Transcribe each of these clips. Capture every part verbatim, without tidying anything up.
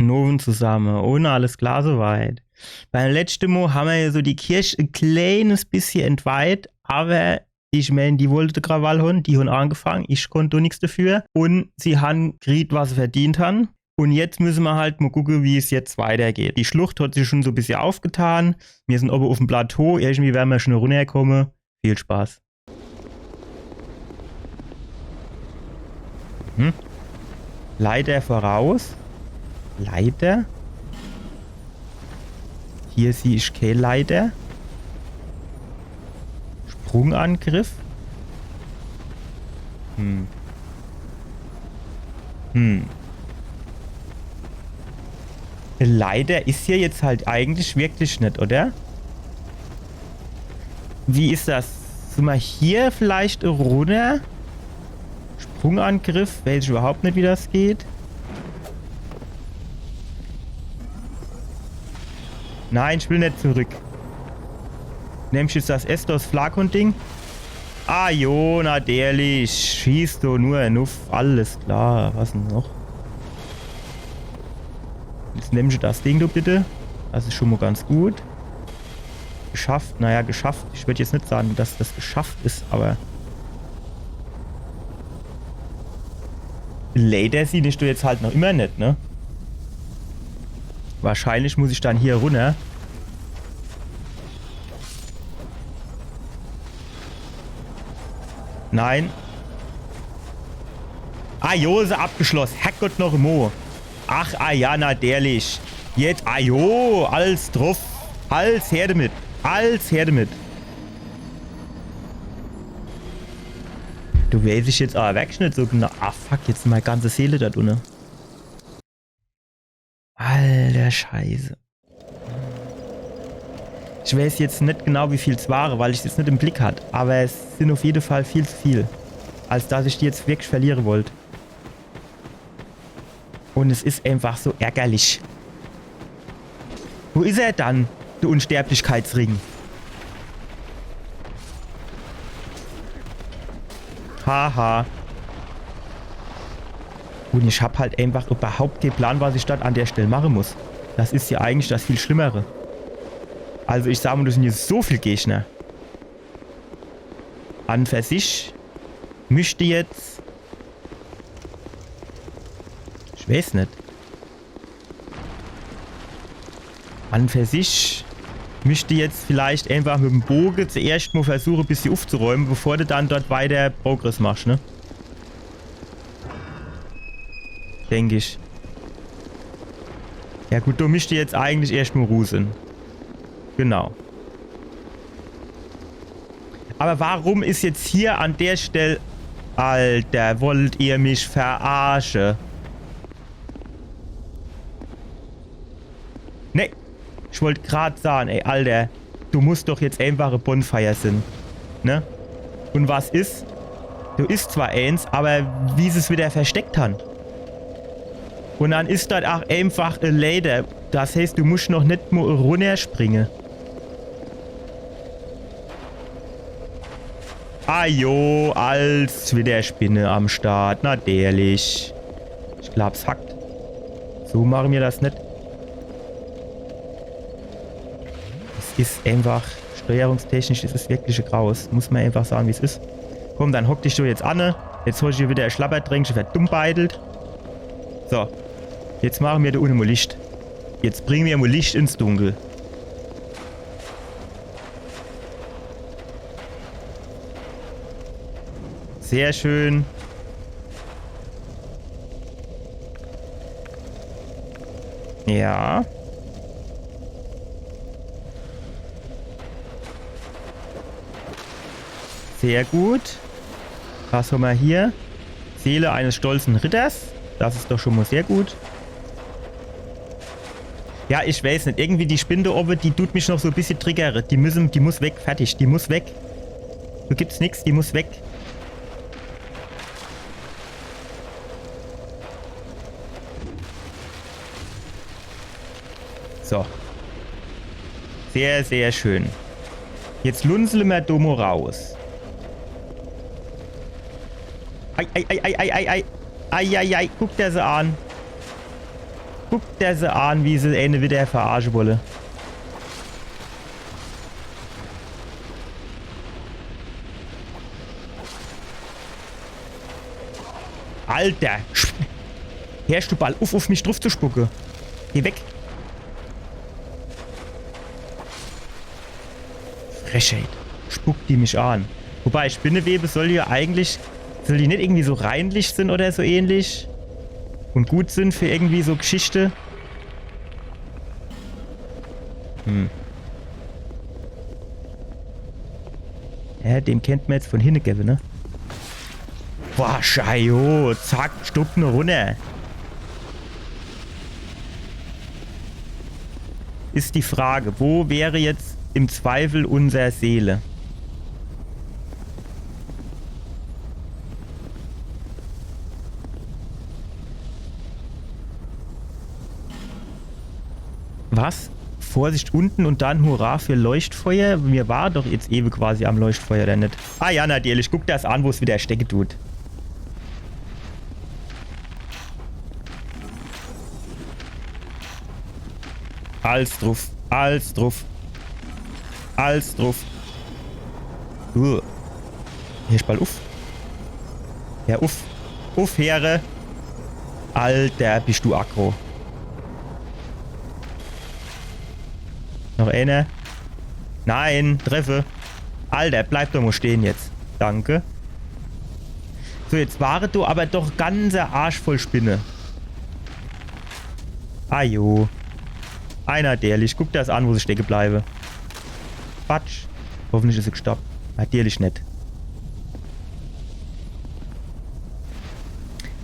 Nowen zusamme. Un alles klar soweit. Beim letschte Mo hammer jo so die Kirch e kleenes bissje entweiht, awwer ich mään, die wollte Krawall hon, die hon angefang, ich konnt do nix dafür. Un sie han kriet, was se verdient han. Un jetzt müsse mer halt mo gucke, wie es jetzt weitergeht. Die Schlucht hat sich schon so bissje aufgetan. Mir sin owwe uffm Plateau, irgendwie werre mer schon runnerkomme. Viel Spaß. Hm? Leiter voraus. Leiter. Hier sieh ich kee Leiter. Sprungangriff. Hm. Hm. Leiter is hier jetzt halt eigentlich wirklich net, oder? Wie is das? Soll mer hier vielleicht runner? Sprungangriff, weiß ich überhaupt net, wie das geht. Nein, ich will net zurück. Nemm ich jetzt das Estus-Flakon-Ding? Ah jo, natürlich. Schießt du nur nuff. Alles klar. Was denn noch? Jetzt nemm ich das Ding, du bitte. Das is schon mo ganz gut. Geschafft. Naja, geschafft. Ich würd jetzt net sage, dass das geschafft is, awwer Leiter sieh ich do jetzt halt noch immer net, ne? Wahrscheinlich muss ich dann hier runner. Nein. Ah jo, is abgeschloss. Herrgott noch emo. Ach, ah ja, natürlich. Jetzt, ah jo, alles druff. Alles her damit. Alles her damit. Du, weiß ich jetzt awwer wirklich net so genau. Ah, fuck, jetzt sin mei ganze Seele do drin. Alter Scheiße. Ich weiß jetzt net genau, wie viel es ware, weil ich's jetzt net im Blick hat. Awwer es sin uff jede Fall viel zu viel. Als dass ich die jetzt wirklich verliere wollt. Un es is einfach so ärgerlich. Wo is er dann, de Unsterblichkeitsring? Haha. Un ich hab halt einfach überhaupt kee Plan, was ich dort an der Stell mache muss. Das is jo eigentlich das viel Schlimmere. Also ich sag mo, do sin jo so viel Gegner. An für sich misst jetzt, ich weiß net. An für sich misst jetzt vielleicht einfach mit'm Boge zuerscht mo versuche, bissje uffzuräume, bevor du dann dort weiter Progress machsch, ne? Denk ich. Ja gut, do misst jetzt eigentlich erscht mo Ruh sin. Genau. Awwer warum is jetzt hier an der Stell... Alter, wollt ihr mich verarsche? Nee, ich wollt grad sage, ey, Alter, du musst doch jetzt einfach e Bonfire sin, ne? Un was is? Do is zwar eens, awwer wie se's wieder versteckt han. Un dann is dort ach einfach e Leiter. Das heißt, du muscht noch net mo runnerspringe. Ah jo, als wieder Spinne am Start. Natürlich. Ich glaab's hackt. So mache mir das net. Es is einfach, steuerungstechnisch, es is wirklich e Graus. Muss mer einfach sage, wie's is. Komm, dann hock dich doch jetzt anne. Jetzt hol ich hier wieder e Schlabbertränkche, verdummbeidelt. So. Jetzt mache mir do unne mo Licht. Jetzt bringe mir mo Licht ins Dunkel. Sehr schön. Ja. Sehr gut. Was hammer hier? Seele eines stolzen Ritters. Das is doch schon mo sehr gut. Ja, ich weiß net. Irgendwie die Spinn do owwe, die tut mich noch so e bissje triggere. Die müssen, die muss weg. Fertig. Die muss weg. Do gibt's nix. Die muss weg. So. Sehr, sehr schön. Jetzt lunsle mer do mo raus. Ei, ei, ei, ei, ei, ei, ei. Ei, ei, ei, guck der se an. Guck der se an, wie se ene wieder verarsche wolle. Alter! Sp-, heerscht du bald uff, uff mich druff zu spucke? Geh weg! Frechheit. Spuckt die mich an. Wobei, Spinnewebe soll jo eigentlich, soll die net irgendwie so reinlich sin oder so ähnlich? Un gut sin für irgendwie so Geschichte? Hm. Ja, dem kennt mer jetzt von hinne gewwe, ne? Boah, Scheio, zack, stupp ne runner. Is die Frage, wo wäre jetzt im Zweifel unser Seele? Was? Vorsicht unten und dann Hurra für Leuchtfeuer? Mir war doch jetzt ewe quasi am Leuchtfeuer, oder net? Ah ja, natürlich. Guck der's an, wo's wieder stecke tut. Alles druff. Alles druff. Alles druff. Uh. Heerscht bald uff. Ja, uff. Uff, heere. Alter, bist du aggro. Noch eener. Nein, treffe. Alter, bleib doch mo stehe jetzt. Danke. So, jetzt ware do aber doch ganzer Arsch voll Spinne. Ajo. Ei, natürlich. Guck der's an, wo se stecke bleibe. Quatsch. Hoffentlich is se gestorb. Natürlich net.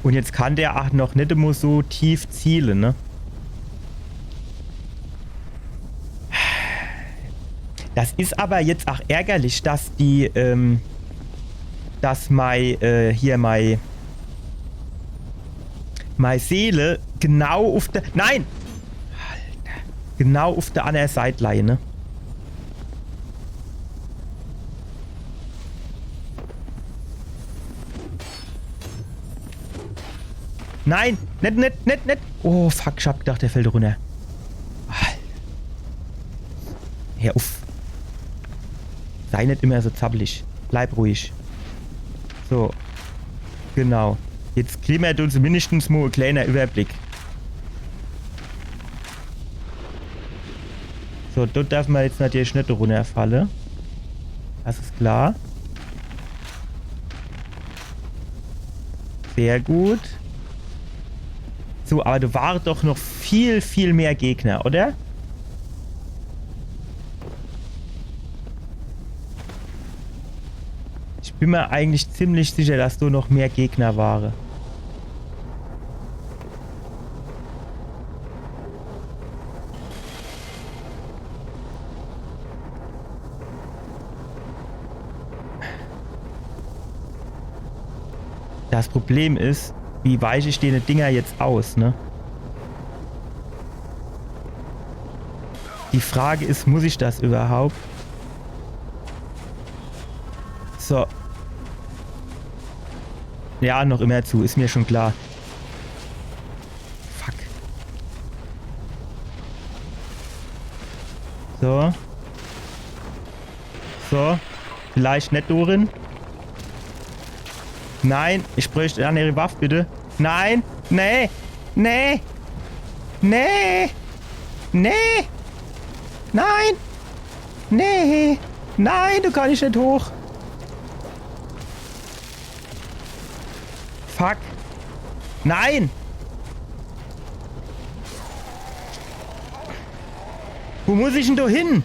Un jetzt kann der ach noch net emo so tief ziele, ne? Das is aber jetzt ach ärgerlich, dass die, ähm, dass mei, äh, hier mei, mei Seele genau uff der, nein! Alter. Genau uff der anner Seit leie, ne? Nein! Net, net, net, net! Oh, fuck, ich hab gedacht, der fällt runner. Alter. Heer uff. Sei net immer so zappelig. Bleib ruhig. So. Genau. Jetzt krie mer do zumindest mo e kleener Überblick. So, do derf mer jetzt natürlich net runnerfalle. Das is klar. Sehr gut. So, aber do ware doch noch viel, viel mehr Gegner, oder? Ich bin mer eigentlich ziemlich sicher, dass do noch mehr Gegner ware. Das Problem is, wie weich ich dene Dinger jetzt aus, ne? Die Frage is, muss ich das überhaupt? So. Ja, noch immer zu, is mir schon klar. Fuck. So. So. Vielleicht net do rin. Nein, ich bräucht e annere Waff, bitte. Nein, nee, nee, nee, nee, nein, nee, nein, do kann ich net hoch. Fuck. Nein! Wo muss ich denn do hin?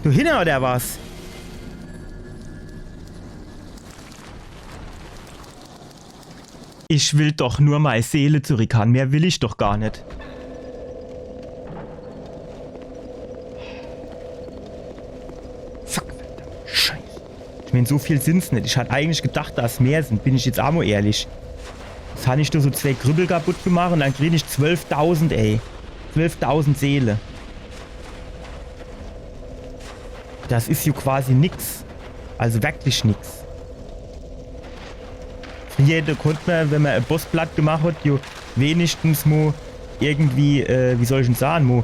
Do hinne oder was? Ich will doch nur mei Seele zurück han. Mehr will ich doch gar net. Fuck, verdammte Scheiße. Ich mein, so viel sin's net. Ich hat eigentlich gedacht, dass mehr sin, bin ich jetzt aa mo ehrlich. Jetzt han ich do so zwee Krüppel kaputt gemacht un dann krie ich zwölftausend, ey. Zwölftausend Seele. Das is jo quasi nix. Also wirklich nix. Frieher, do konnt mer, wenn mer e Boss platt gemacht hat, jo, wenigstens mo irgendwie, äh, wie soll ich'n sahn, mo,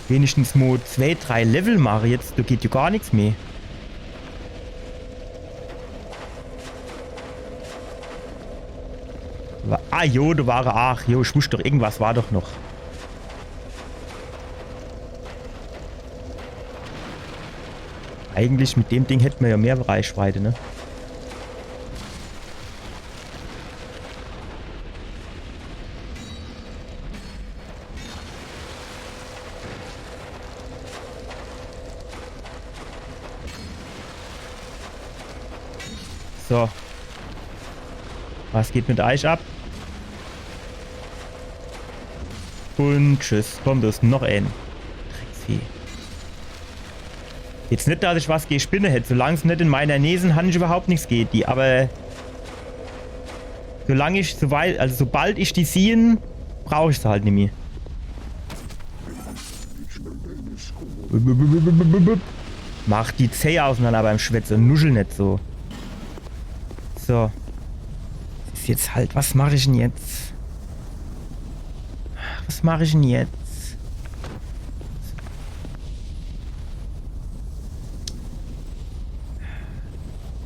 wenigstens mo zwee, drei Level mache jetzt, do geht jo gar nix meh. Wa-, ah, jo, do war er. Ach, jo, ich wusst doch, irgendwas war doch noch. Eigentlich mit dem Ding hätt mer jo mehr Reichweite, ne? So. Was geht mit eich ab? Un tschüss. Komm, do is noch een. Drecksvieh. Jetzt net, dass ich was gege Spinne hätt. Solang se net in meiner Näh sin, han ich überhaupt nix gege die. Aber solang ich, soweit, also sobald ich die siehn, brauch ich se halt nimmi. Mach die Zäh auseinander beim Schwätze un nuschel net so. So. Das is jetzt halt, was mach ich'n jetzt? Was mach ich'n jetzt?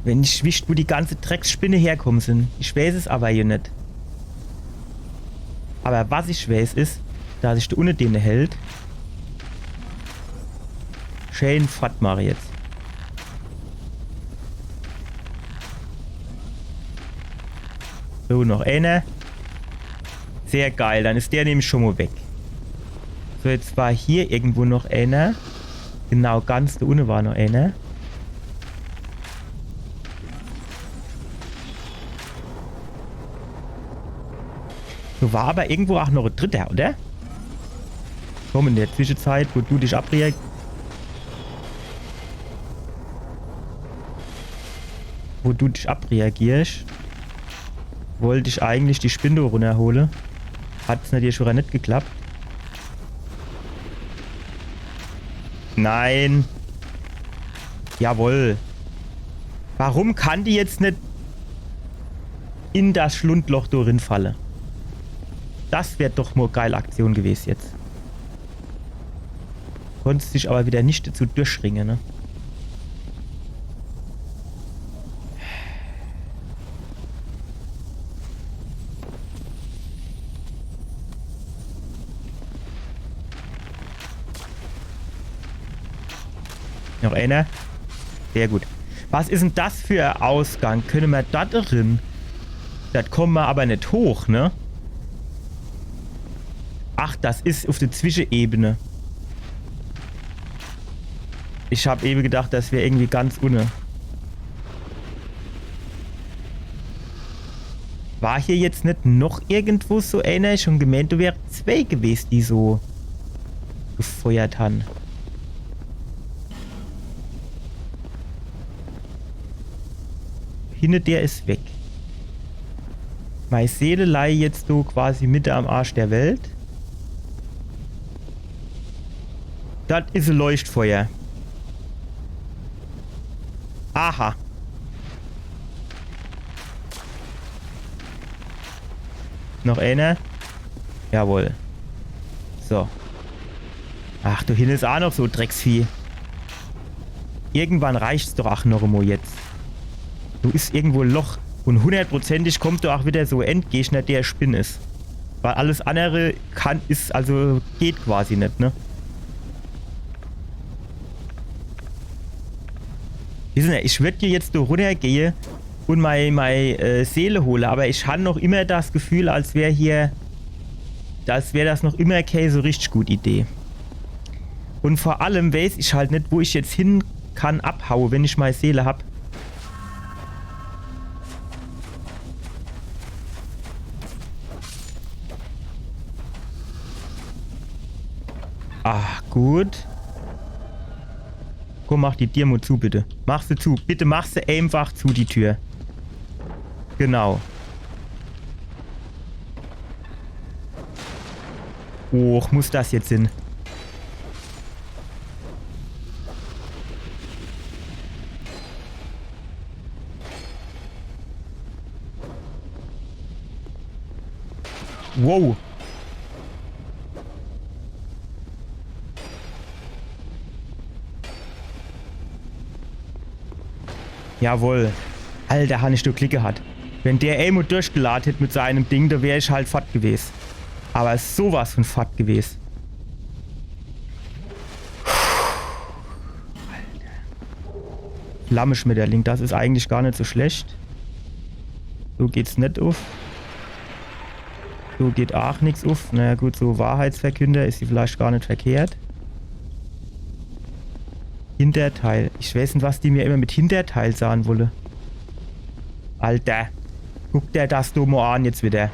Wenn ich wisst, wo die ganze Drecksspinne herkomme sin. Ich weiß es aber jo net. Aber was ich weiß, is, dass ich do unne dene Held scheen fort mach jetzt. So, noch eener. Sehr geil, dann is der nämlich schon mo weg. So, jetzt war hier irgendwo noch eener. Genau, ganz do unne war noch eener. So, war aber irgendwo auch noch e dritter, oder? Komm, in der Zwischenzeit, wo du dich abreag-, wo du dich abreagierst, wollt ich eigentlich die Spinne runnerhole. Hat's natürlich schon net geklappt. Nein. Jawohl. Warum kann die jetzt net in das Schlundloch do rinfalle? Das wär doch mo geil Aktion gewes jetzt. Konntest dich aber wieder net dazu durchringe, ne? Noch eener. Sehr gut. Was is'n das für e Ausgang? Könne mer do drin? Do komme mer aber net hoch, ne? Ach, das is uf de Zwischenebene. Ich hab ewe gedacht, das wär irgendwie ganz unne. War hier jetzt net noch irgendwo so eener? Schon gemeent, do wäre zwee gewes, die so gefeuert han. Hinne, der is weg. Mei Seele leie jetzt do quasi mitte am Arsch der Welt. Das is e Leuchtfeuer. Aha. Noch eener? Jawohl. So. Ach, do hinne is a noch so Drecksvieh. Irgendwann reicht's doch ach noch emo jetzt. Do is irgendwo e Loch. Un hundertprozentig kommt do ach wieder so e Endgegner, der Spinn is. Weil alles andere kann, is, also geht quasi net, ne? Wisse er, ich würd hier jetzt do runnergehe un mei, mei äh, Seele hole, aber ich han noch immer das Gefühl, als wär hier, als wär das noch immer kee so richtig gut Idee. Un vor allem weiß ich halt net, wo ich jetzt hin kann abhaue, wenn ich mei Seele hab. Ah, gut. Komm, mach die Dier mo zu, bitte. Mach se zu. Bitte mach se einfach zu, die Tür. Genau. Och, muss das jetzt sinn? Wow. Jawohl. Alter, han ich nur Glick gehat. Wenn der emol durchgelad hätt mit seinem Ding, do wär ich halt fort gewes. Aber sowas von fort gewes. Alter. Flammeschmetterling, das is eigentlich gar net so schlecht. So geht's net uff. So geht aach nix uff. Naja gut, so Wahrheitsverkünder is hier vielleicht gar net verkehrt. Hinterteil. Ich weeß net, was die mir immer mit Hinterteil sahn wolle. Alter. Guck der das do mo an jetzt wieder.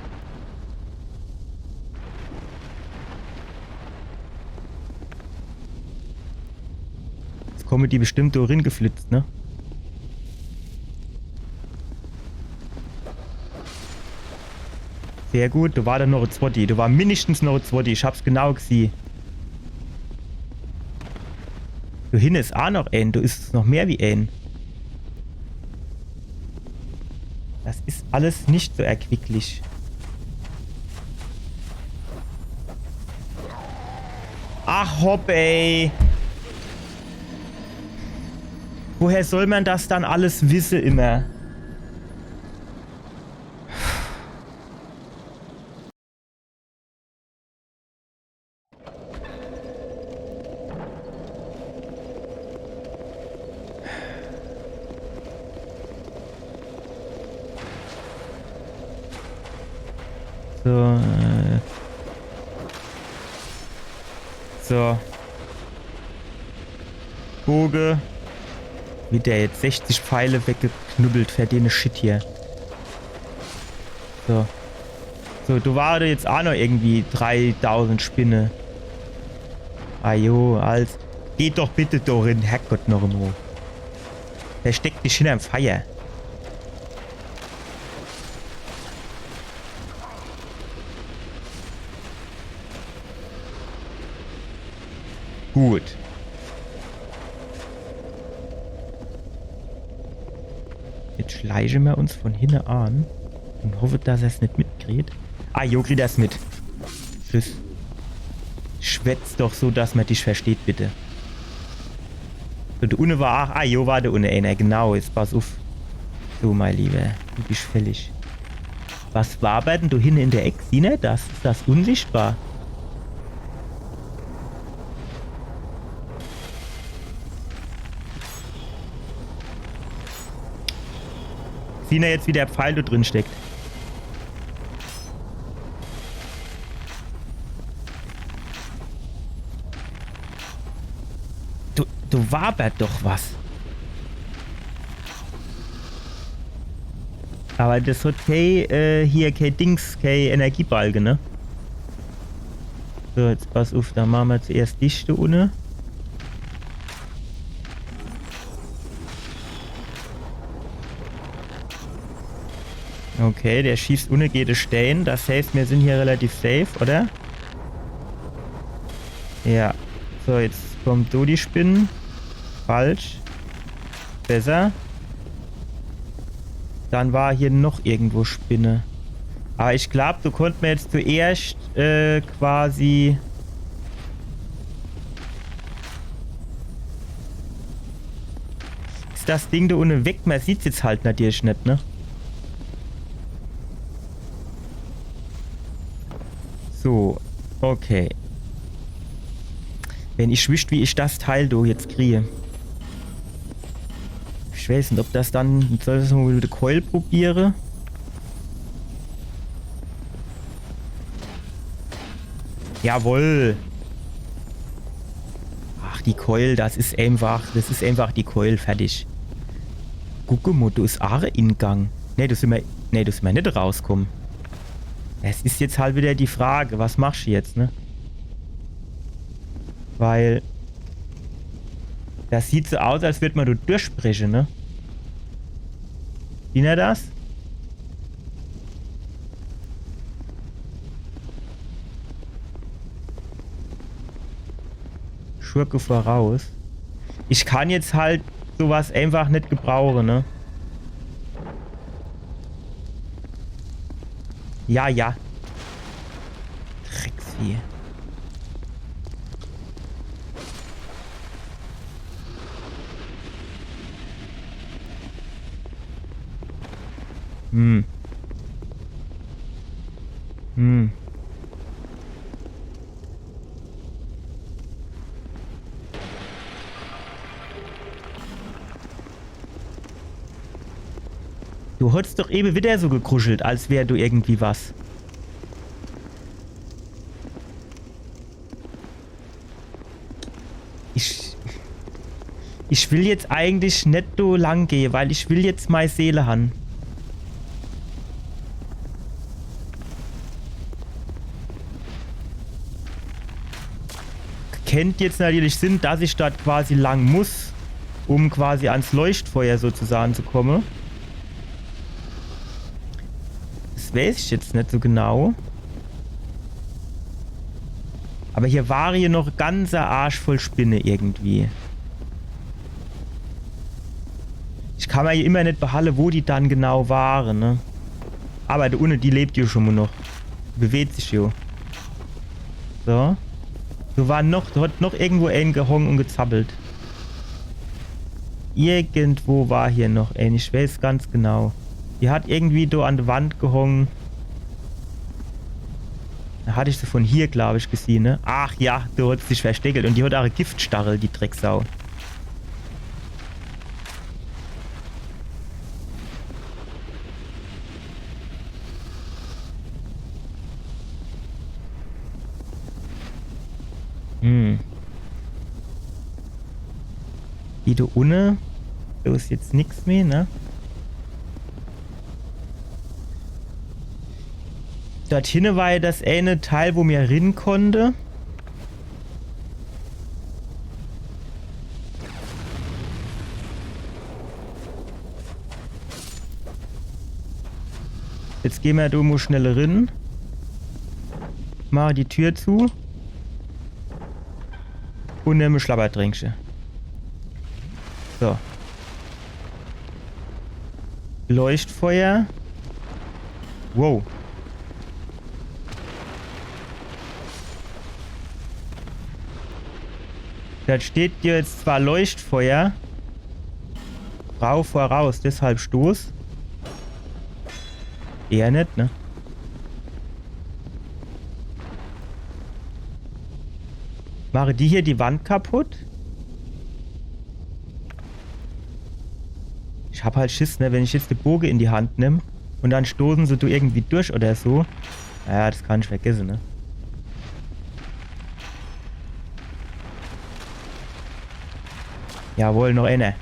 Jetzt komme die bestimmt do rin geflitzt, ne? Sehr gut, do war dann noch e Zwotti. Do war mindestens noch e Zwotti. Ich hab's genau gesieh. Do hinne is aach noch een. Do is noch mehr wie een. Das is alles net so erquicklich. Ach, hopp, ey. Woher soll man das dann alles wisse immer? So, äh. So. Boge. Wieder jetzt sechzig Pfeile weggeknüppelt für dene Shit hier. So. So, do ware jetzt aach noch irgendwie dreidausend Spinne. Ajo, als. Geh doch bitte do rin, Herrgott noch emol. Versteck dich hinnerm Feier. Gut. Jetzt schleiche mer uns von hinne an und hoffe, dass er's net mitkriet. Ah, jo, kriet er's mit. Tschüss. Schwätz doch so, dass mer dich versteht, bitte. So, do unne war, ach, ah, jo, war do unne eener. Genau, jetzt pass uff. So, mein Lieber, du bisch fällig. Was wabert dann do hinne in der Eck? Siehn er das? Is das unsichtbar? Siehn er jetzt, wie der Pfeil do drin steckt? Do, do wabert doch was. Aber das hat kee, äh, hier kee Dings, kee Energiebalge, ne? So, jetzt pass uff, do mache mer zuerst dich do unne. Okay, der schießt unne gege de Stään. Das heißt, mir sin hier relativ safe, oder? Ja. So, jetzt kommt do die Spinne. Falsch. Besser. Dann war hier noch irgendwo Spinne. Aber ich glaub, do konnt mer jetzt zuerscht, äh, quasi. Is das Ding do unne weg? Mer sieht's jetzt halt natürlich net, ne? So, okay. Wenn ich wüsst, wie ich das Teil do jetzt krie. Ich weiß net, ob das dann, soll das mo mit de Keul probiere? Jawohl. Ach, die Keul, das is einfach, das is einfach die Keul, fertig. Guck mo, do is aach e Ingang. Nee, do sin mer, nee, do sin mer net rauskomme. Es is jetzt halt wieder die Frage, was machsch du jetzt, ne? Weil das sieht so aus, als würd mer do durchbreche, ne? Siehn er das? Schurke voraus. Ich kann jetzt halt sowas einfach net gebrauche, ne? Ja, ja. Drecksvieh. Hm. Hm. Du hotst doch ewe wieder so gekruschelt, als wär do irgendwie was. Ich, ich will jetzt eigentlich net do lang gehe, weil ich will jetzt mei Seele han. Kennt jetzt natürlich sinn, dass ich dort quasi lang muss, um quasi ans Leuchtfeuer sozusagen zu komme. Das weiß ich jetzt net so genau. Aber hier war hier noch ganzer Arsch voll Spinne irgendwie. Ich kann mer hier immer net behalle, wo die dann genau waren, ne? Aber die unne, die lebt jo schon mo noch. Die bewegt sich jo. So. Do war noch, do hat noch irgendwo een gehonge und gezappelt. Irgendwo war hier noch een, ich weiß ganz genau. Die hat irgendwie do an der Wand gehonge. Do hat ich se von hier, glaub ich, gesieh, ne? Ach ja, do hat se sich versteckelt. Und die hat ach e Giftstachel, die Drecksau. Hm. Die do unne. Do is jetzt nix mehr, ne? Dort hinne war ja das eine Teil, wo mer rin konnte. Jetzt geh mer do mo schnell rin. Mach die Tür zu. Und nemm e Schlabbertränkche. So. Leuchtfeuer. Wow. Do steht jetzt zwar Leuchtfeuer. Frau voraus, deshalb Stoß. Eher net, ne? Mache die hier die Wand kaputt? Ich hab halt Schiss, ne? Wenn ich jetzt de Boge in die Hand nemm und dann stoßen se do irgendwie durch oder so. Ja, das kann ich vergesse, ne? Jawohl, noch einer.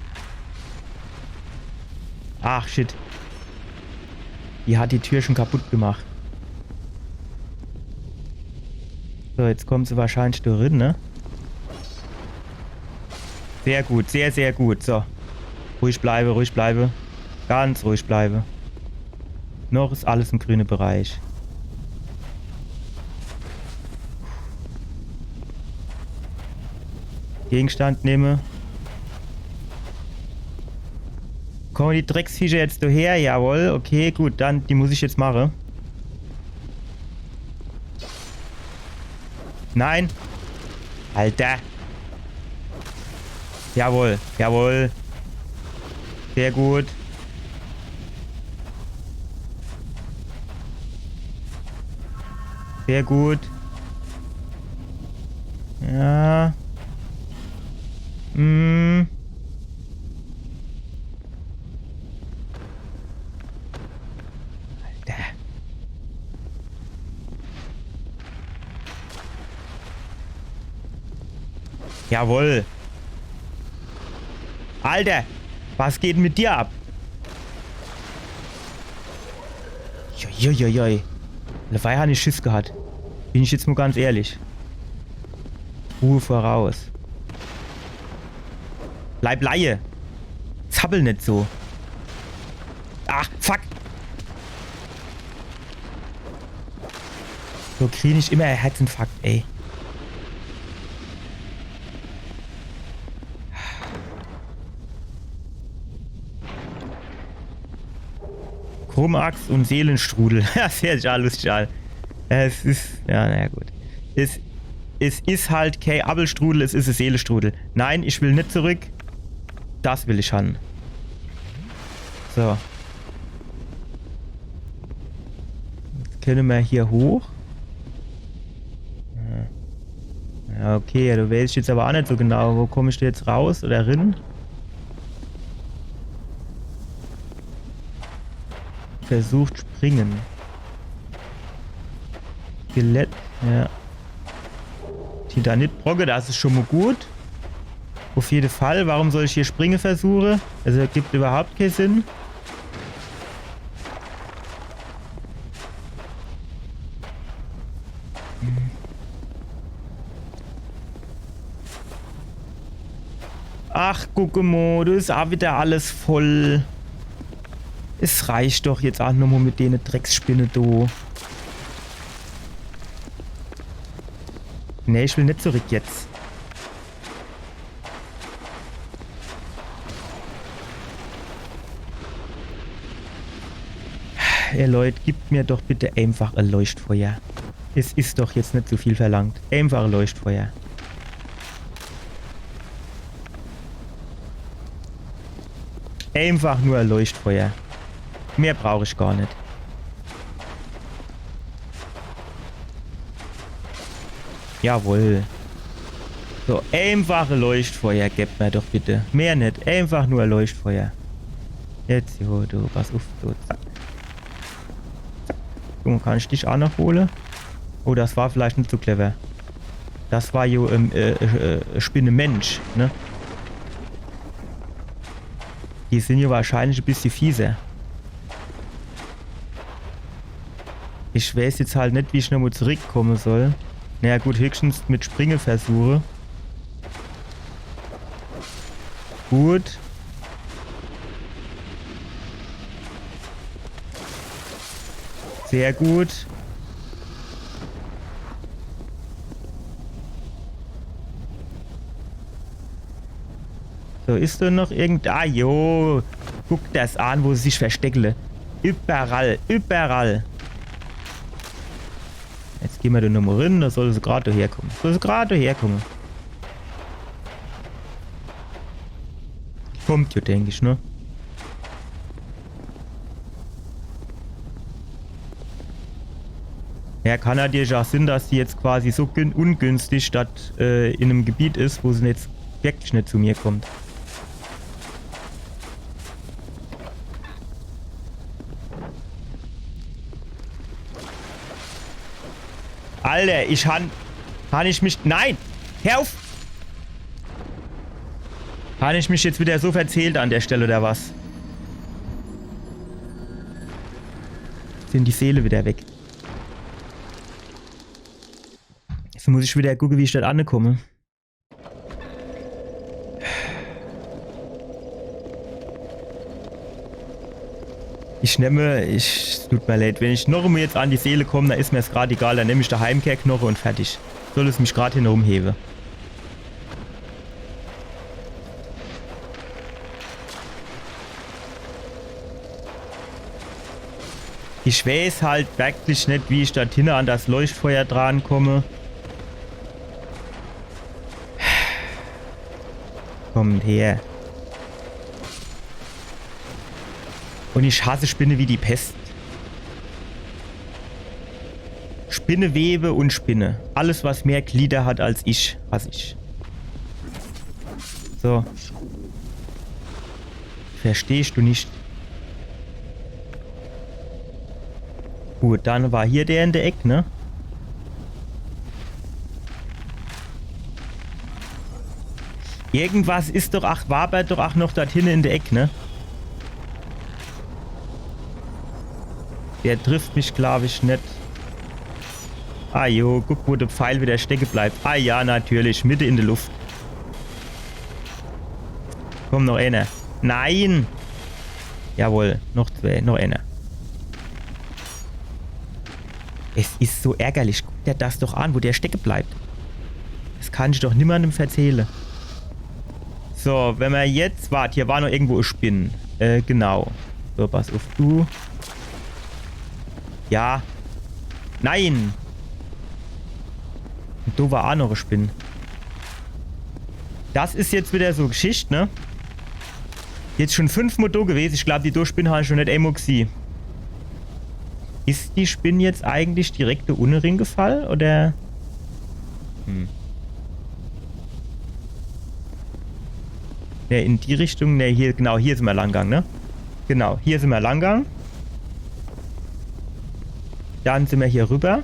Ach, shit. Die hat die Tür schon kaputt gemacht. So, jetzt kommen se wahrscheinlich do rin, ne? Sehr gut, sehr, sehr gut. So. Ruhig bleibe, ruhig bleibe. Ganz ruhig bleibe. Noch is alles im grüne Bereich. Gegenstand nehme. Kommen die Drecksviecher jetzt do her? Jawohl, okay, gut, dann, die muss ich jetzt mache. Nein! Alter! Jawohl, jawohl. Sehr gut. Sehr gut. Ja. Mm. Alter. Jawohl. Alter, was geht mit dir ab? Joi, joi, joi. Dabei han ich Schiss gehat. Bin ich jetzt mo ganz ehrlich. Ruhe voraus. Bleib leie. Zappel net so. Ach, fuck. So krieg ich immer en Herzinfarkt, ey. Krummaxt und Seelenstrudel. Das hört sich ja lustig an. Es is, ja, naja, gut. Es, es is halt kee Appelstrudel, es is e Seelestrudel. Nein, ich will net zurück. Das will ich han. So. Kenne mer hier hoch? Ja. Ja, okay, ja, do weeß ich jetzt awwer aa net so genau. Wo komm ich do jetzt raus oder rin? Versucht springen. Skelett, ja. Titanitbrocke, das is schon mo gut. Uff jede Fall, warum soll ich hier springe versuche? Also, das gibt iwwerhaupt kee Sinn. Ach, guck mo, do is aa wieder alles voll. Es reicht doch jetzt aa nommo mit dene Drecksspinne do. Nee, ich will net zurück jetzt. Ey Leut, gebt mir doch bitte einfach e Leuchtfeuer. Es is doch jetzt net zu viel verlangt. Einfach e Leuchtfeuer. Einfach nur e Leuchtfeuer. Mehr brauch ich gar net. Jawohl. So, einfach e Leuchtfeuer, gebt mir doch bitte. Mehr net, einfach nur e Leuchtfeuer. Jetzt, jo, du, pass uff, so, zack. Guck mo, kann ich dich aa noch hole? Oh, das war vielleicht net so clever. Das war jo, ähm, äh, äh, äh, Spinnemensch, ne? Die sin jo wahrscheinlich e bissje fieser. Ich weeß jetzt halt net, wie ich nommo zurückkomme soll. Naja gut, höchstens mit Springe versuche. Gut. Sehr gut. So, is do noch irgend... Ah, jo. Guck das an, wo se sich versteckele. Überall, überall. Jetzt gehn mer do nommo rin, do solle se grad do herkomme. Solle se grad do herkomme. Kommt jo, denk ich, ne? Ja, kann natürlich aa sin, dass die jetzt quasi so gün-, ungünstig statt, äh, in em Gebiet is, wo se jetzt wirklich net zu mir kommt. Alter, ich han, han ich mich, nein! Hör uff! Han ich mich jetzt wieder so verzählt an der Stelle, oder was? Sin die Seele wieder weg. Jetzt muss ich wieder gucke, wie ich dort ankomme. Ich nemme, ich, tut mir leid, wenn ich noch emol jetzt an die Seele komm, dann is mir's grad egal, dann nemm ich de Heimkehrknoche un fertig. Soll es mich grad hinnerum hewe. Ich weeß halt wirklich net, wie ich dort hinne an das Leuchtfeuer drankomme. Kommt her. Un ich hasse Spinne wie die Pest. Spinnewebe un Spinne. Alles, was mehr Glieder hat als ich, hass ich. So. Verstehst du nicht? Gut, dann war hier der in der Eck, ne? Irgendwas is doch, ach, wabert doch, ach, noch dort hinne in der Eck, ne? Der trifft mich, glaub ich, net. Ah jo, guck, wo der Pfeil wieder stecke bleibt. Ah ja, natürlich, mitte in der Luft. Komm, noch einer. Nein! Jawohl, noch zwei, noch einer. Es is so ärgerlich. Guck dir das doch an, wo der stecke bleibt. Das kann ich doch niemandem verzähle. So, wenn mer jetzt... Wart, hier war noch irgendwo e Spinn. Äh, genau. So, pass uff, du. Ja. Nein! Un do war aa noch e Spinn. Das is jetzt wieder so Geschicht, ne? Jetzt schon fünfmol do gewese. Ich glaub, die do Spinn han ich schon net emol gesieh. Is die Spinn jetzt eigentlich direkt do unne ringefall, oder? Hm. Ne, in die Richtung, ne, hier, genau, hier sin mer langgang, ne? Genau, hier sin mer langgang. Dann sin mer hier rüber.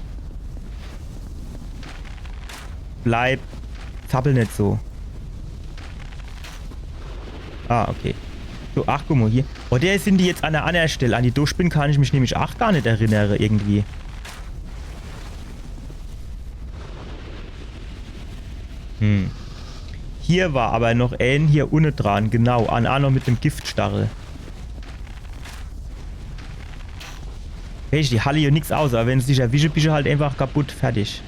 Bleib, zappel net so. Ah, okay. So, ach, guck mo hier. Oder sin die jetzt an der annere Stell? An die do Spinn kann ich mich nämlich ach gar net erinnere, irgendwie. Hm. Hier war awwer noch een hier unne dran, genau. An, ach noch mit dem Giftstachel. Hey, die halle jo nix aus, awwer wenn se dich erwische, bische halt einfach kaputt, fertig.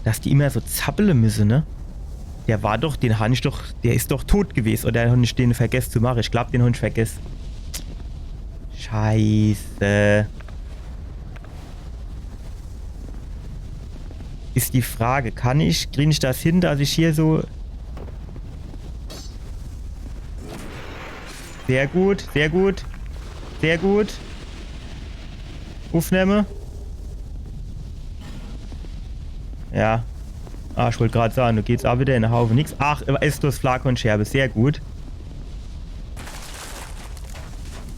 Dass die immer so zappele müsse, ne? Der war doch, den han ich doch, der is doch tot gewes, oder han ich den vergess zu mache? Ich glaab, den han ich vergess. Scheiße. Is die Frage, kann ich, krie ich das hin, dass ich hier so... Sehr gut, sehr gut, sehr gut. Uffnemme. Ja. Ah, ich wollt grad sage, do geht's ach wieder in de Haufe nix. Ach, Estus Flakonscherbe, sehr gut.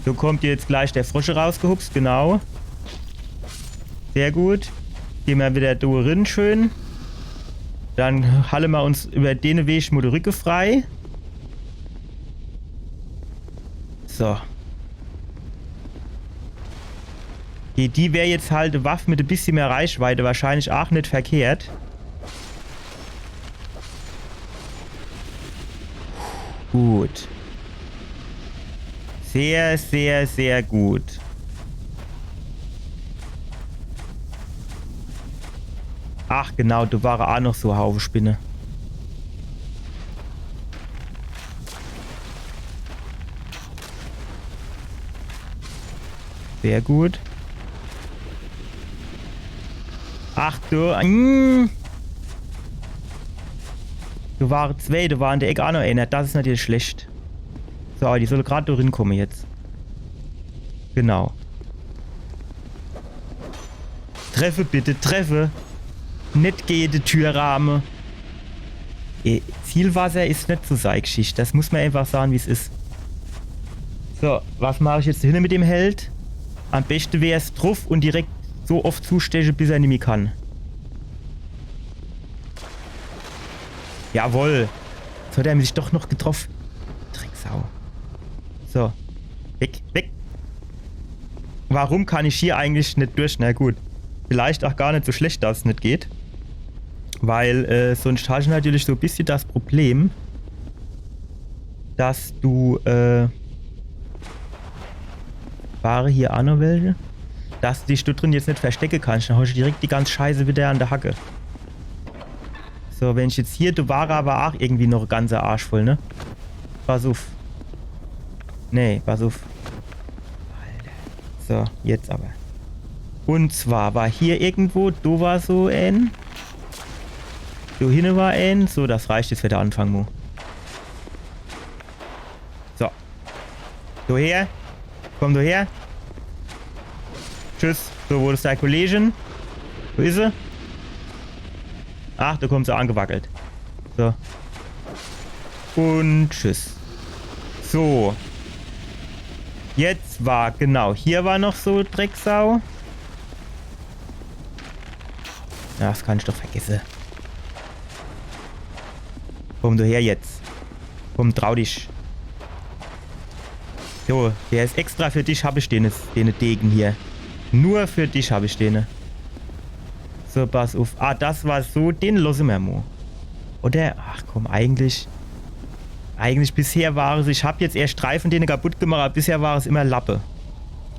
So kommt jetzt gleich der Frosch rausgehupst, genau. Sehr gut. Geh mer wieder do rin, schön. Dann halle mer uns über dene Weg mo de Rücke frei. So. Die, die wär jetzt halt e Waff mit e bissje mehr Reichweite wahrscheinlich ach net verkehrt. Gut. Sehr, sehr, sehr gut. Ach genau, do ware ach noch so Haufe Spinne. Sehr gut. Ach du. Hm. Do ware zwee, do war in der Eck ach noch eener. Das is natürlich schlecht. So, awwer die solle grad do rinkomme jetzt. Genau. Treffe, bitte, treffe. Net gege de Türrahme. Äh, Zielwasser is net so sei Gschicht. Das muss mer einfach sage, wie's is. So, was mach ich jetzt hinne mit dem Held? Am beschte wär's druff un direkt so oft zusteche, bis er nimmi kann. Jawoll. Jetzt hat er mich doch noch getroff. Drecksau. So. Weg, weg. Warum kann ich hier eigentlich net durch? Na gut. Vielleicht ach gar net so schlecht, dass es net geht. Weil, äh, sonscht hasch natürlich so e bissje das Problem, dass du, äh, ware hier ach noch welche? Dass du dich do drin jetzt net verstecke kannsch. Dann hasch du direkt die ganz Scheiße wieder an der Hacke. So, wenn ich jetzt hier, do ware awwer ach irgendwie noch e ganze Arsch voll, ne? Pass uff. Nee, pass uff. Alter. So, jetzt awwer. Un zwar war hier irgendwo, do war so en. Do hinne war en. So, das reicht jetzt für de Anfang mo. So. Do her. Komm do her. Tschüss. So, wo is dei Kollegin? Wo is se? Ach, do kommt se angewackelt. So. Un tschüss. So. Jetzt war, genau, hier war noch so Drecksau. Ja, das kann ich doch vergesse. Komm du her jetzt. Komm, trau dich. So, der is extra für dich, hab ich dene, dene Dege hier. Nur für dich hab ich dene. So, pass uff. Ah, das war so, den losse mer mo. Oder? Ach komm, eigentlich, eigentlich bisher war es, ich hab jetzt erscht drei von dene kaputt gemacht, aber bisher war es immer Lappe.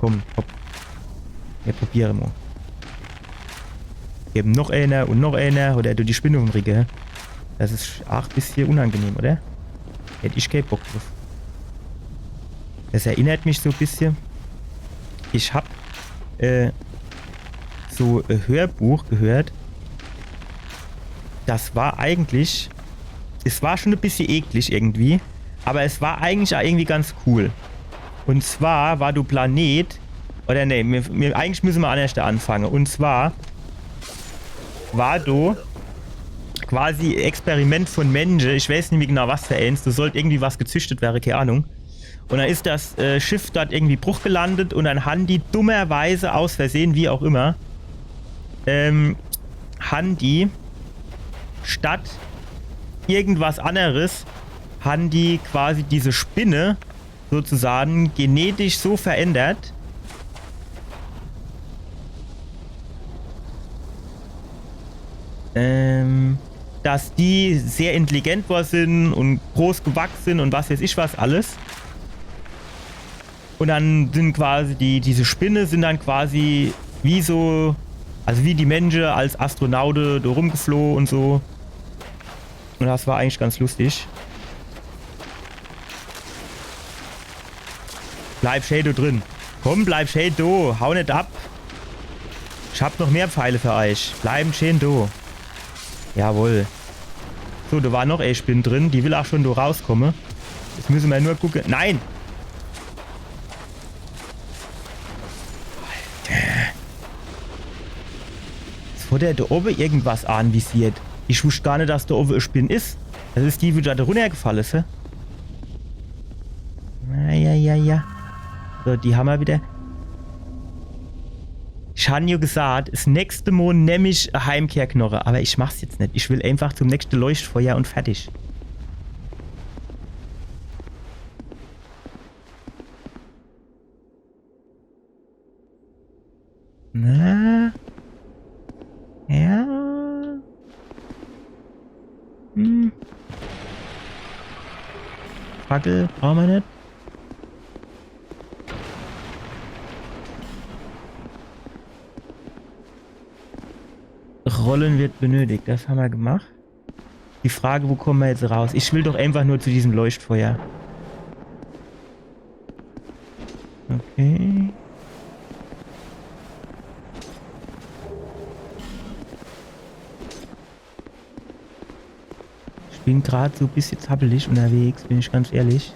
Komm, hopp. Mir probiere mo. Geb noch eener un noch eener, oder du die Spinne umricke. Das is ach bissje unangenehm, oder? Hätt ich kee Bock druff. Das erinnert mich so bissje. Ich hab, äh, so e Hörbuch gehört. Das war eigentlich, es war schon e bissje eklig irgendwie, aber es war eigentlich ach irgendwie ganz cool. Un zwar war do e Planet, Oder nee, mir, mir, eigentlich müsse mer annerscht anfange. Und zwar war do quasi Experiment von Mensche, ich weiß nimmi genau was für eens, do sollt irgendwie was gezüchtet werre, kee Ahnung. Und dann is das äh, Schiff dort irgendwie bruchgelandet und dann han die dummerweise aus Versehen, wie auch immer, ähm, han die statt irgendwas anneres, han die quasi diese Spinne sozusagen genetisch so verändert, ähm, dass die sehr intelligent wor sin und groß gewachs sin und was weiß ich was alles. Und dann sin quasi die, diese Spinne sin dann quasi wie so, also wie die Mensche als Astronaute do rumgefloh und so. Und das war eigentlich ganz lustig. Bleib schee do drin. Komm, bleib schee do. Hau net ab. Ich hab noch mehr Pfeile für euch. Bleiben schee do. Jawohl. So, do war noch e Spinn drin. Die will auch schon do rauskomme. Jetzt müsse mer nur gucke. Nein! Alter. Jetzt hat er do owe irgendwas anvisiert. Ich wusst gar net, dass do owe e Spinn is. Das is die, wo do runnergefalle is, hä? Na ja, ja, ja. So, die hammer wieder. Ich han jo gesagt, s nächste Mol nemm ich e Heimkehrknoche, aber ich mach's jetzt net. Ich will einfach zum nächste Leuchtfeuer und fertig. Na? Ja? Hm. Fackel brauche mer net. Rollen wird benötigt. Das hammer gemacht. Die Frage, wo komme mer jetzt raus? Ich will doch einfach nur zu diesem Leuchtfeuer. Okay. Ich bin grad so e bissje zappelig unterwegs, bin ich ganz ehrlich.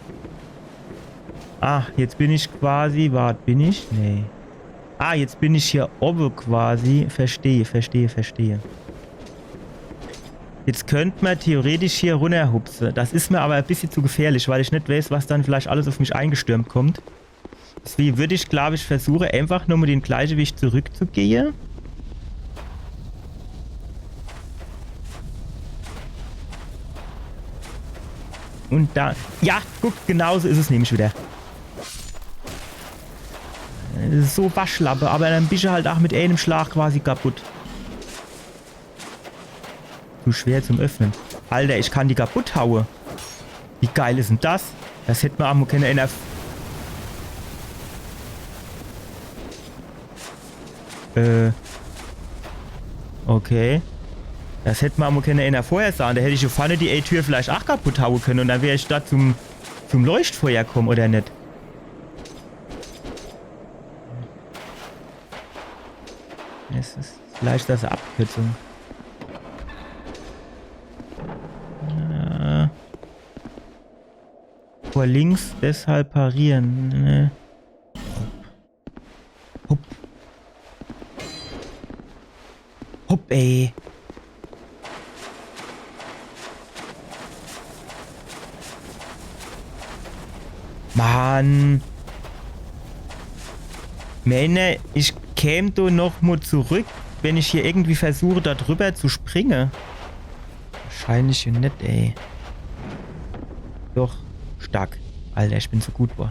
Ah, jetzt bin ich quasi, wart, bin ich? Nee. Ah, jetzt bin ich hier owe quasi. Verstehe, verstehe, verstehe. Jetzt könnt mer theoretisch hier runnerhupse. Das is mer aber e bissje zu gefährlich, weil ich net weiß, was dann vielleicht alles auf mich eingestürmt kommt. Deswege würd ich, glaub ich, versuche, einfach nochmo den gleiche Weg zurückzugehe. Und da, ja, guck, genauso is es nämlich wieder. Das is so Waschlappe, aber dann bisch du halt auch mit einem Schlag quasi kaputt. Zu schwer zum Öffnen. Alter, ich kann die kaputt haue. Wie geil is denn das? Das hätt mer aa mo kenne einer f-, äh. Okay. Das hätt mer aa mo kenne einer vorher sahn. Do hätt ich do vorne die Tür vielleicht aa kaputt haue kenne und dann wär ich do zum, zum Leuchtfeuer komm, oder net? Es is vielleicht das Abkürzung. Äh. Vor links, deshalb parieren. Ne? Hopp. Hopp, ey. Mann. Männer, ich käm do noch mo zurück, wenn ich hier irgendwie versuche, do drüber zu springe. Wahrscheinlich net, ey. Doch, stark. Alter, ich bin so gut, boah.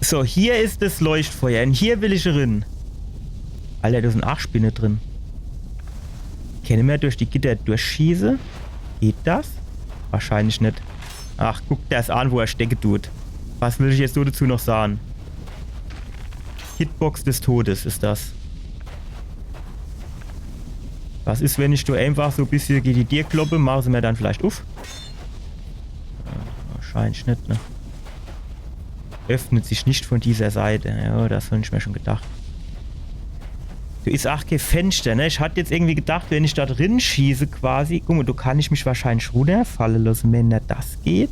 So, hier is das Leuchtfeuer. Un hier will ich rin. Alter, do sin aach Spinne drin. Kenne mer durch die Gitter durchschieße? Geht das? Wahrscheinlich net. Ach, guck der's an, wo er stecke dut. Was will ich jetzt so dazu noch sahn? Hitbox des Todes is das. Was is, wenn ich do einfach so bissje gege die Dier kloppe? Mache se mer dann vielleicht uff? Ja, wahrscheinlich net, ne? Öffnet sich nicht von dieser Seite. Ja, das hab ich mir schon gedacht. Do is ach kee Fenschter, ne? Ich hat jetzt irgendwie gedacht, wenn ich do drin schieße quasi. Guck mo, do kann ich mich wahrscheinlich runnerfalle losse, wenn das geht.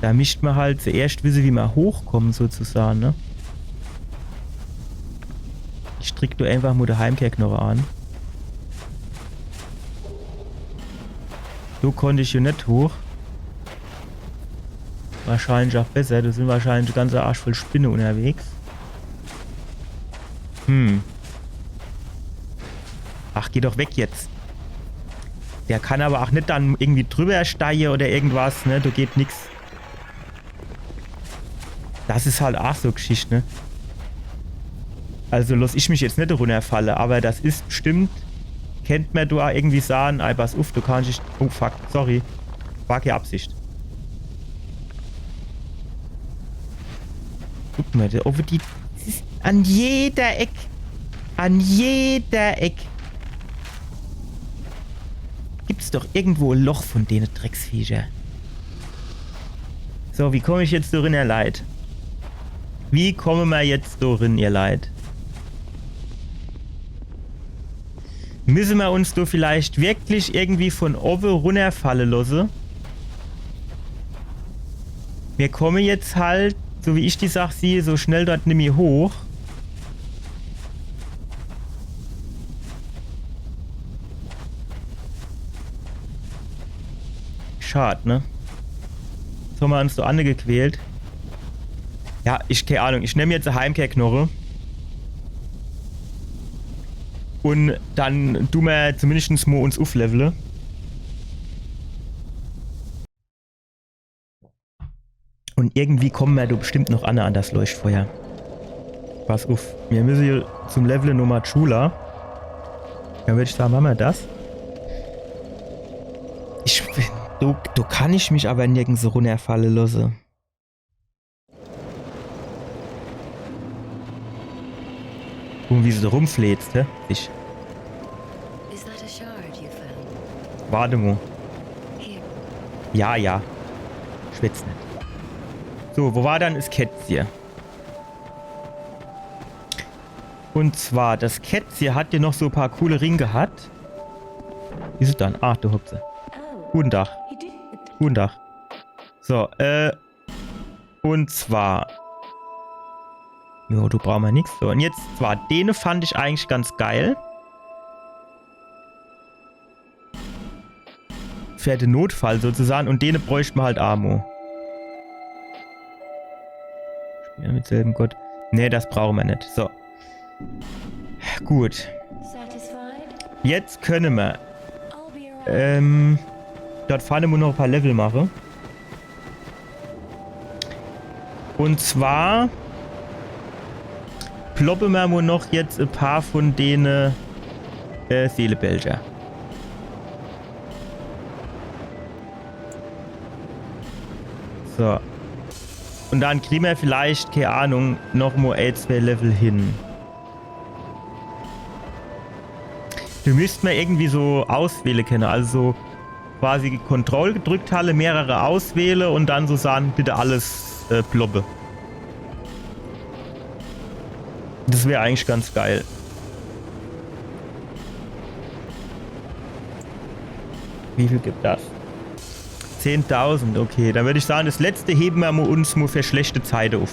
Do misst mer halt zuerscht wisse, wie mer hochkomme, sozusage, ne? Ich drück do einfach mo de Heimkehrknoche an. Do konnt ich jo net hoch. Wahrscheinlich ach besser. Do sin wahrscheinlich e ganzer Arsch voll Spinne unnerwegs. Hm. Ach, geh doch weg jetzt. Der kann awwer ach net dann irgendwie driwwer steie oder irgendwas, ne? Do geht nix. Das is halt ach so Geschicht, ne? Also loss ich mich jetzt net runnerfalle, awwer das is bestimmt, kennt mer do ach irgendwie sage, ei, pass uff, do kannsch dich, oh fuck, sorry. War kee Absicht. Guck mo, der, oh, die, das is an jeder Eck. An jeder Eck. Gibt's doch irgendwo e Loch vun dene Drecksviecher. So, wie komm ich jetzt do rin, ihr Leit? Wie komme mer jetzt do rin, ihr Leit? Misse mer uns do vielleicht wirklich irgendwie vun owwe runnerfalle losse? Mir komme jetzt halt, so wie ich die Sach sieh, so schnell dort nimmi hoch. Schad, ne? Jetzt hommer uns do anne gequält. Ja, ich, kee Ahnung, ich nemm jetzt e Heimkehrknoche. Un dann du mer zumindest mo uns ufflevele. Un irgendwie komme mer do bestimmt noch anne an das Leuchtfeuer. Pass uff, mir misse jo zum Levele Noma Chula. Dann würd ich sage, mache mer das. Ich, do, do kann ich mich awwer nirgends runnerfalle losse. Guck mo, wie se do rumfleezt, hä? Ich. Is that a shard you found? Wart mo. Here. Ja, ja. Schwätz net. So, wo war dann es Kätzje? Un zwar, das Kätzje hat jo noch so e paar coole Ringe gehat. Wie is es dann? Ach, do hockt se. Oh, guten Tag. He didn't. Guten Tag. So, äh, Un zwar. Jo, do brauche mer nix. So, un jetzt zwar, dene fand ich eigentlich ganz geil. Fer de Notfall sozusage. Un dene bräucht mer halt aa mo. Spiel mit selben Gott. Nee, das brauche mer net. So. Gut. Satisfied? Jetzt könne mer, I'll be around. Ähm, dort vorne mo noch e paar Level mache. Un zwar ploppe mer mo noch jetzt e paar vun dene, äh, Seelebälger. So. Un dann krie mer vielleicht, kee Ahnung, noch mo e, zwee Level hin. Do misst mer irgendwie so auswähle kenne. Also so quasi Control gedrückt halle, mehrere auswähle un dann so sage, bitte alles, äh, ploppe. Das wär eigentlich ganz geil. Wie viel gibt das? Zehntausend, okay. Dann würd ich sage, das letzte hewe mer mo uns mo fer schlechte Zeite uff.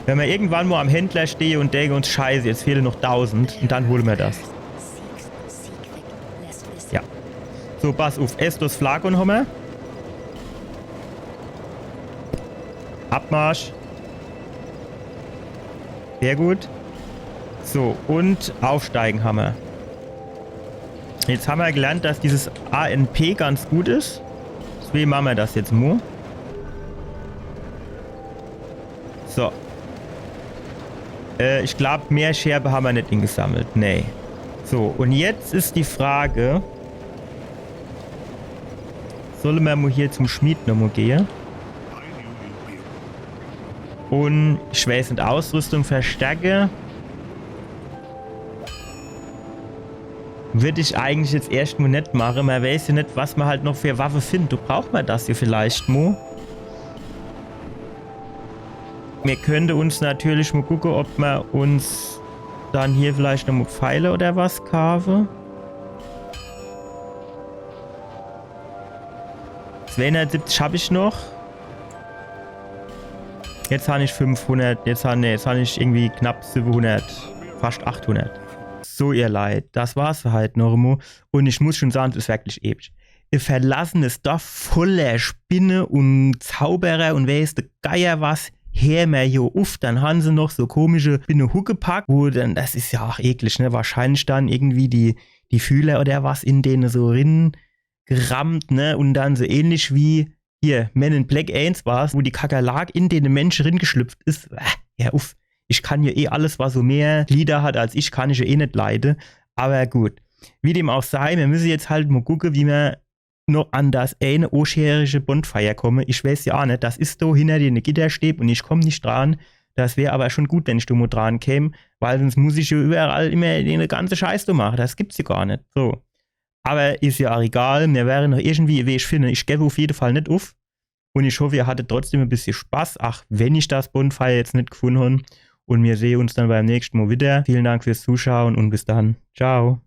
Wenn mer irgendwann mo am Händler stehe un denke uns, Scheiße, jetzt fehle noch tausend, un dann hole mer das. Ja. So, pass uff. Estus Flagon hommer. Abmarsch. Sehr gut. So, un Aufsteigen hommer. Jetzt hommer gelernt, dass dieses A N P ganz gut is. Deswege mache mer das jetzt mo. So. Äh, ich glaab, mehr Scherbe hommer net ingesammelt. Nee. So, un jetzt is die Frage, solle mer mo hier zum Schmied nomo gehe? Un ich weeß net, Ausrüstung verstärke. Würd ich eigentlich jetzt erscht mo net mache. Mer weeß jo net, was mer halt noch fer Waffe findt. Do braucht mer das jo vielleicht mo. Mer könnt uns natürlich mo gucke, ob mer uns Dann hier vielleicht noch mo Pfeile oder was kaafe. Zweehundertsiebzig hab ich noch. Jetzt han ich fünfhundert, jetzt han, nee, jetzt han ich irgendwie knapp siwwehunnert, fascht achthundert. So, ihr Leit, das war's für heit noch emo. Un ich muss schon sage, es is wirklich episch. E verlassenes Dorf voller Spinne un Zauberer un weeß de Geier was. Her mer jo uff, dann han se noch so komische Spinne-Huckepack, wo dann, das is ja ach eklig, ne? Wahrscheinlich dann irgendwie die, die Fühler oder was in dene so rin gerammt, ne? Un dann so ähnlich wie hier, Men in Black eens war's, wo die Kakerlak in dene Mensch ringeschlüpft is. Äh, ja, uff. Ich kann jo eh alles, was so mehr Glieder hat als ich, kann ich jo eh net leide. Aber gut. Wie dem auch sei, mir müsse jetzt halt mo gucke, wie mer noch an das eine oscherische Bonfire komme. Ich weeß ja ach net, das is do hinner dene Gitterstäb un ich komm net dran. Das wär aber schon gut, wenn ich do mo dran käm, weil sonst muss ich jo überall immer dene ganze Scheiß do mache. Das gibt's jo gar net. So. Aber is ja ach egal, mir werre noch irgendwie e Weg finne. Ich geb uff jede Fall net uff. Un ich hoff, ihr hattet trotzdem e bissje Spaß, ach wenn ich das Bonfire jetzt net gefunne hon. Un mir sehe uns dann beim nächschte Mo wieder. Vielen Dank fürs Zuschauen un bis dann. Ciao.